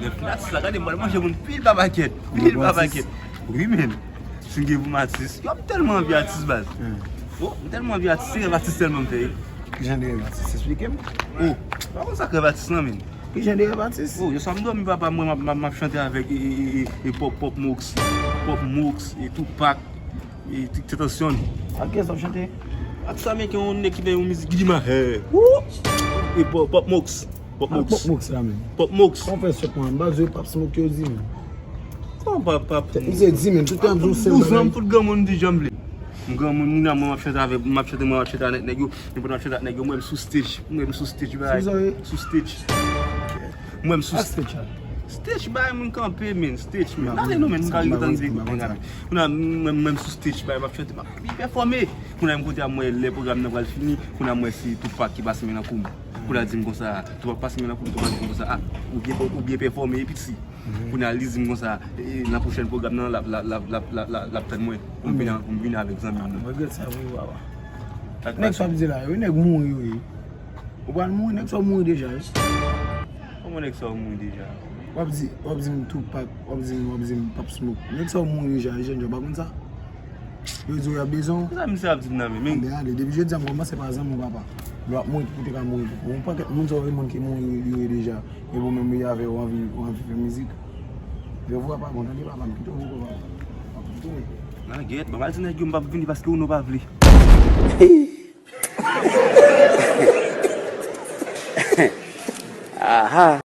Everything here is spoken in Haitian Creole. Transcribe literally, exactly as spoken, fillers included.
Lè m fin atis la, gade m pral manje moun pil pa pakèt. Pil pa pakèt. Wi, men. Si m gen pou m atis. Yo, m tèlman anvi atis, baz. Oh, m tèlman anvi atis, se rèv atis sèlman m fè. Ki jan de rèv atis? Esplike m. Oh, pa konn sa k rèv atis lan, men. Ki jan de rèv atis? Oh, yo sa m dòmi, papa, mwen, m ap, m ap, m ap chante avèk e, e, e, e, e Pop, Pop Smoke, Pop Smoke, e Tupac, e T-, Tentacion. Ak kiyès w ap chante? Ak sa, men, ki yon nèg ki fè yon mizik, Gidima, hey. Woo! E Pop, Pop Smoke. Pop Smoke. Pop Smoke la menm. Pop Smoke. Sa w fè sòt mwen? M pa di Pop Smoke yo di menm. Kòman pa, pa pou misye di menm, tout tan ap di yon sèl bagay. Douz an m fout granmoun di jan m vle. M granmoun, moun nan mwen m ap chante avèk, m ap chante, mwen m ap chante avèk nèg yo, men pandan m ap chante avèk nèg yo, m wè m sou stage, m wè m sou stage, bay. Sou stage. M wè m sou stage. Stage, bay, moun kanpe, men, stage, men. Gade nou, men, m ka ret tann de kout men gade. Moun nan, m wè m sou stage, bay, m ap chante, m ap byen pèfòme. Kounye a m kote a, m wè lè pwogram nan pral fini, kounye a m wè se Tupac ki pase men nan kou m. Kounye a di m konsa, Tupac pase men nan kou m, Tupac di m konsa, ah, ou byen, ou byen pèfòme, piti. Kounye a li di m konsa, e, nan pwochèn pwogram nan, l ap, l ap, l ap, l ap, l ap, l ap, l ap tann mwen pou m vin, pou m vin avèk zanmi m nan. Mwen regrèt sa vre, papa. Nèg sa ap di la, yo, nèg mouri yo ye. Ou pral mouri, nèg sa yo mouri deja, wi. Kòman nèg sa yo mouri deja? W ap di, w ap di m Tupac, w ap di m, w ap di m Pop Smoke. Nèg sa yo mouri deja, jèn jan pa konn sa. Yo di w y ap bezwen w. Sa misye ap di m nan men, men. Anben ale, depi jodi a m kòmanse pa zanmi w, papa. Lè w ap mouri, ou te ka mouri tou. Yon pakèt moun sa yo, moun ki mouri yo ye deja. Epi w menm, yo avè w anvi, w anvi fè mizik. Yo vwa pa bon, tande papa m, kite w poko, papa. W ap kite w. Nan gèt, ban m al di nèg yo m p ap vini paske Uno pa vle. Aha.